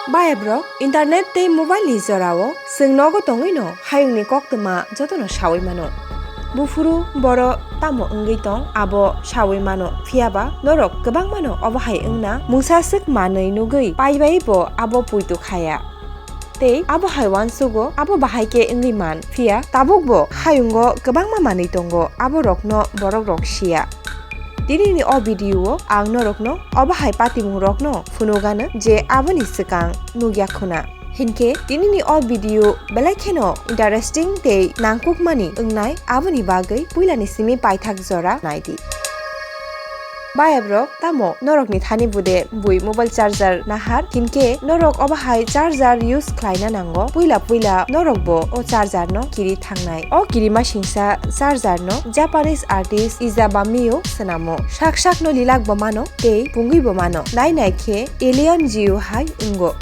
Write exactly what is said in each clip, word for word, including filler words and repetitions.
Bayabrok, internet tei mobile ni jorao chwng nogo tongwino hayungni koktwma jotono sawi mano. Buphuru boro tamo wngwi tong, abo sawi mano, phiyaba norok kwbangmano obo hai wngna mungsa swk manwi nugwi paibai bo abo puitu khaya. Tei abo hai uansugo, abo bahai khe wngwi man, phiya tabukbo hayungo kwbangma manwi tongo, aborokno borokrok siya. Tinini o video o ang norokno obo hai patimungrokno phunugano je aboni swkang nukya khuna. Hinkhe tinini o video belai kheno interesting tei nangkukmani wngnai, aboni bagwi puilani simi paithak jora naidi. Bayabrok, tamo norokni thani bude bui mobile charger nahar? Hinkhe norok obo hai charger use khlaina nango. Puila puila norokbo o charger no kiri thangnai. O kirima singsa charger no Japanese artist Iza Bamio swnamo. Sak sak no lilak bo mano tei pungwi bo mano. Nai nai khe alien jiu hai wngo.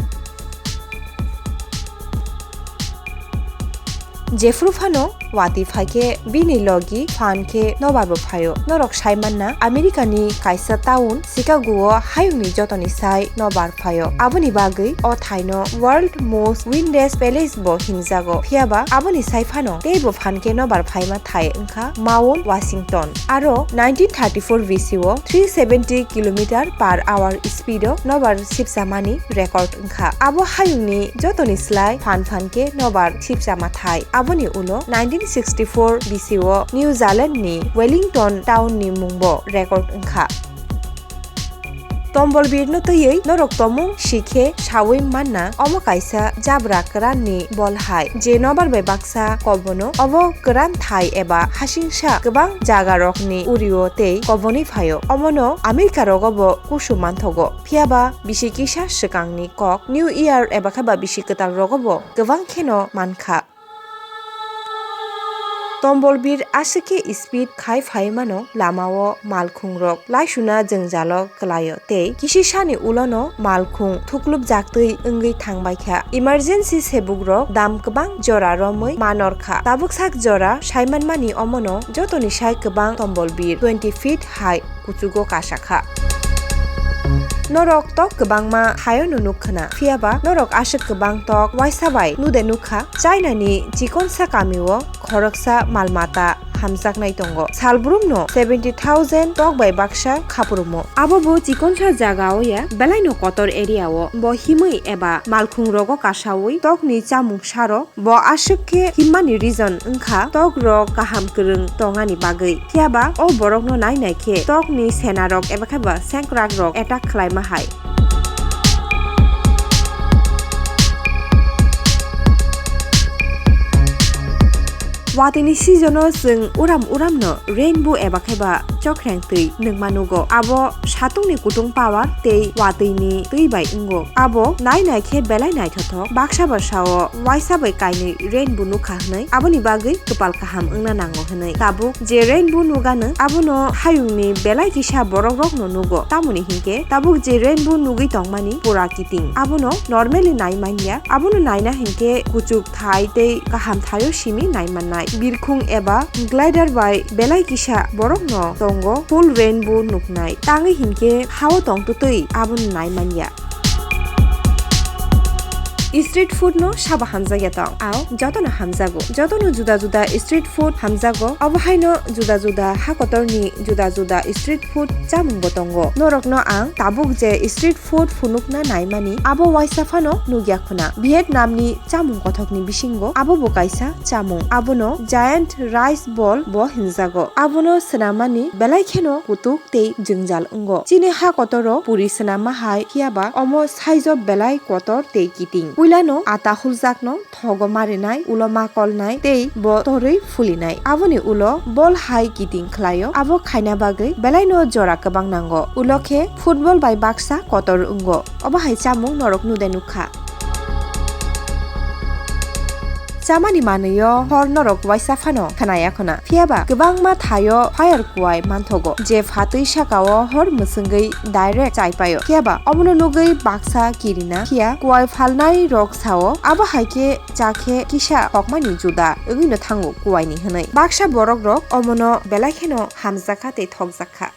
Jephru phano watwi phai khe bini logi phan khe nobar bo phaio. Norok sai manna America ni kaisa town Chicago o hayungni jotoni sai nobar phaio. Aboni bagwi o thaino World Most Windest Palace bo hinjago. Phiyaba aboni sai phano teibo phan khe nobar phaima thai wngkha Mount Washington. Aro nineteen thirty-four B C o three seventy kilometer per hour speed o nobar sipsamani record wngkha. Abo hayungni jotoni slai phan phan khe nobar sipsama thai. Aboni ulo nineteen sixty-four B C o New Zealand ni Wellington town ni mungbo record wngkha. Tombol birno twiwi norok tomung sikhe sawi manna, omo kaisa jabra kwran ni bol hai, je nobar bai baksa kobono. Obo kwran thai eba hasingsa kwbang jaga rokni urio tei kobonwi phaio. Omono America rogo bo kusu manthogo. Phiyaba bisi kisa swkangni kok New Year eba khe ba bisi kwtal rogo bo kwbang kheno mankha. Tombol bir aswk khe speed khai phai mano, lamao malkhungrok laisuna jwngjalo kwlaio tei kisisani ulono malkhung thuklupjaktwi wngwi thangbaikha. Emergency sebukrok dam kwbang jora romwi manorkha. Tabuk sak jora saimanmani omono jotoni sai kwbang tombol bir twenty feet hai kuchugo kasakha. Norok tok kwbangma thaio no nuk khna, phiyaba norok aswk kwbang tok waisa bai nude nukha. China ni chikonsa kamio khoroksa mal mata hamjaknai tongo. Salbrumno seventy thousand tok bai baksa khaprumo. Abo bo chikonsa jagao ya, belaino kotor area o. Bo himwi eba malkhung rogo kasawi tokni chamung saro. Bo aswk khe himmani reason wngkha tok rok kaham kwrwng tongani bagwi. Phiyaba o borokno nai nai khe tokni senarok eba khe ba sengkrakrok attack khlaima hai. Watwini season-o chwng uram uramno rainbow eba khe ba chokreng twi nungma nugo. Abo satungni kutung power tei watwini twi bai wngo. Abo nai nai khe belai naithothok. Baksa ba sao waisa bai kainwi rainbow nukha hwnwi aboni bagwi kwpal kaham wngna nango hwnwi. Tabuk je rainbow nugano abono hayungni belai kisa borokrokno nugo. Tamoni hinkhe tabuk je rainbow nugwi tongmani pura kiting. Abono normally nai manya. Abono naina hinkhe kuchuk thai tei kaham thaio simi nai mannai. Birkhung eba glider bai belai kisa borokno tongo full rainbow nuknai. Tangwi hinkhe hao tongtwtwi abono nai manya. Street food no sabo hamjakya tong? Ao, jotono hamjago. Jotono juda juda street food hamjago. Obo haino juda juda ha kotorni juda juda street food chamungbo tongo. Norokno ang tabuk je street food phunukna naimani, abo waisa phano nukya khuna. Vietnam ni chamung kothokni bisingo abo bo kaisa chamung. Abono giant rice ball bo hinjago. Abono swnamani belai kheno kutuk tei jwngjal wngo. Chini ha kotoro puri swnamma hai, phiyaba omo saijo belai kotor tei kiting. Puilano ata huljakno thogo marinai, ulo makolnai tei bo torwi phulinai. Aboni ulo bol hai kiting khlaio. Abo khaina bagwi belaino jora kwbang nango. Ulo khe football bai baksa kotor wngo. Obo hai chamung norok nude nukha. Chamani manwio hor norok waisa phano khnaya khuna. Phiyaba kwbangma thaio fire kuwai manthogo, je phatwi sakao hor mwswngwi direct chaipaio. Phiyaba omono nugwi baksa kirina phiya kuwai phalnai rok sao, abo hai khe cha khe kisa kokmani juda wngwino thango kuwaini hwnwi. Baksa borok rok omono belai kheno hamjakha tei thokjakha.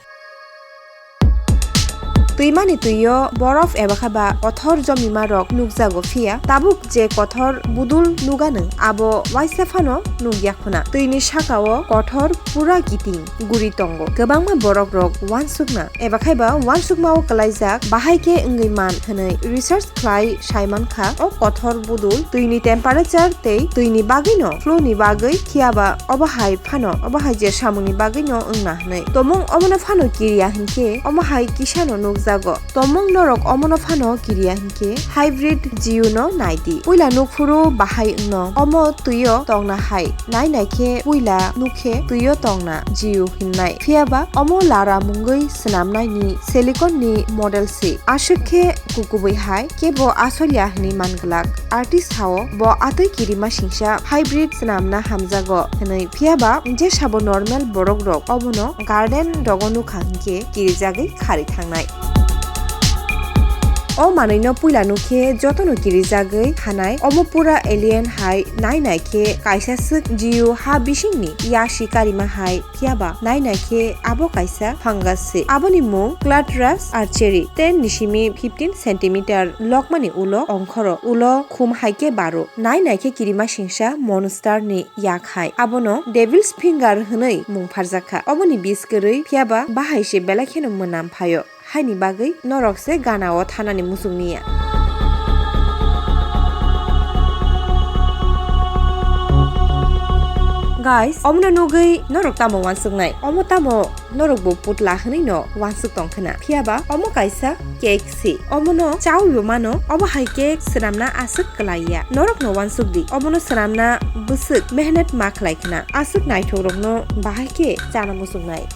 Twimani twio borof eba khe ba kothor jomima rok nukjago, phiya tabuk je kothor budul nuganw abo waisa phano nukya khuna. Twini sakao kothor pura kiting guri tongo. Kwbangma borok rok uansukna eba khe ba uansukmao kwlaijak bahai khe wngwi man hwnwi research khlai saimankha. O kothor budul twini temperature tei twini bagwino, flu ni bagwi, phiya ba obo hai phano, obo hai je samungni bagwino wngna hwnwi. Tomung omono phano kiriya hinkhe omo hai kisano nukjago. Tomung norok omono phano kiriya hinkhe hybrid jiu no naidi. Puila nukphuru bahai wngno. Omo twio tongna hai. Nai nai khe puila nukhe twio tongna jiu hinnai. Phiya ba omo lara mungwi swnamnaini silicon ni model se. Aswk khe kukubui hai kebo asolya hwnwi man glak. Artist hao bo atwi kirima singsa hybrid swnamna hamjago hwnwi. Phiya ba je sabo normal borok rok obono garden rogo nukha hinkhe kirijagwi kharwi thangnai. O manwino puila nukhe jotono kirijagwi hanai. Omo pura alien hai nai nai khe kaisa swk jiu ha bisingni yasi karima hai. Phiya ba nai nai khe abo kaisa fungus se. Aboni mung Cladrus archeri, ten ni simi fifteen centimeter lokmani ulo ongkhoro, ulo khum hai khe baro. Nai nai khe kirima singsa monster ni yak hai. Abono Devil's Finger hwnwi mung pharjak kha. Oboni bis kwrwi, phiya ba bahai se belai kheno mwnam phaio. Haini bagwi norok se gana o thanani muchung niya. Guys, omono nugwi norok tamo uansuknai? Omo tamo norok bo putla hwnwi no uansuk tong khna? Phiya ba omo kaisa cake se. Omono chawi bo mano, obo hai cake swnamna aswk kwlaiya. Norok no uansuk di, obono swnamna bwswk mehnat ma khlai khna. Aswk naithok rokno bahai khe chana muchungnai.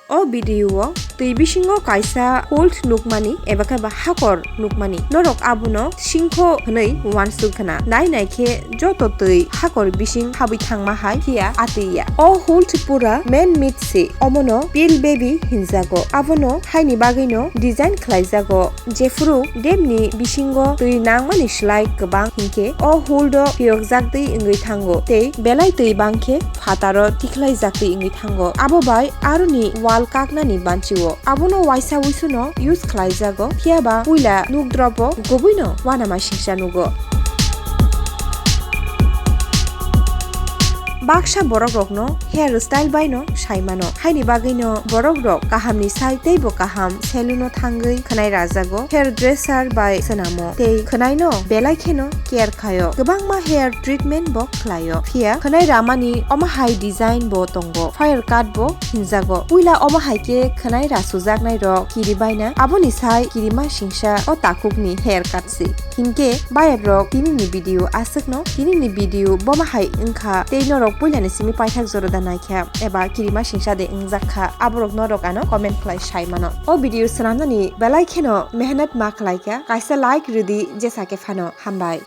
O video o twi bisingo kaisa hold nukmani eba khe ba hakor nukmani. Norok abono singkho hwnwi uansuk khna. Nai nai khe joto twi hakor bising habwi thangma hai phiya atwi ya. O hold pura man made se. Omono Pill Baby hinjago. Abono haini bagwino design khlaijago. Jephuru dam ni bisingo twi nangmani slai kwbang hinkhe o hold o phiyokjak twi wngwi thango tei belai twi bangkhe phataro tikhlaijak twi wngwi thango. Abo bai aroni wall kaknani banchio. Abono waisa uisuno use khlaijago, phiya ba puila nukdrobo kubui no uanama singsa nugo. Baksa borok rokno hair style bai no sai mano, haini bagwi no borok rok kaham ni sai tei bo kaham salon o thangwi khwnai rajago, hair dresser bai swnamo tei khwnai no belai kheno care khaio. Kwbangma hair treatment bo khlaio, phiya khwnai ramani omo hai design bo tongo, fire cut bo hinjago. Puila omo hai khe khwnai rasujaknai rok kiri baina, aboni sai kirima singsa o takhuk ni hair cut se. Hinkhe bayar rok, tini ni video aswk no, tini ni video boma hai wngkha tei norok puila ni simi paithak jora da naikha eba kirima singsa de wngjak kha, aborok norok ano comment khlai sai mano. O video swnamnani belai kheno mehnat ma khlai kha, kaisa like rwdi jesa khe phano. Hambai.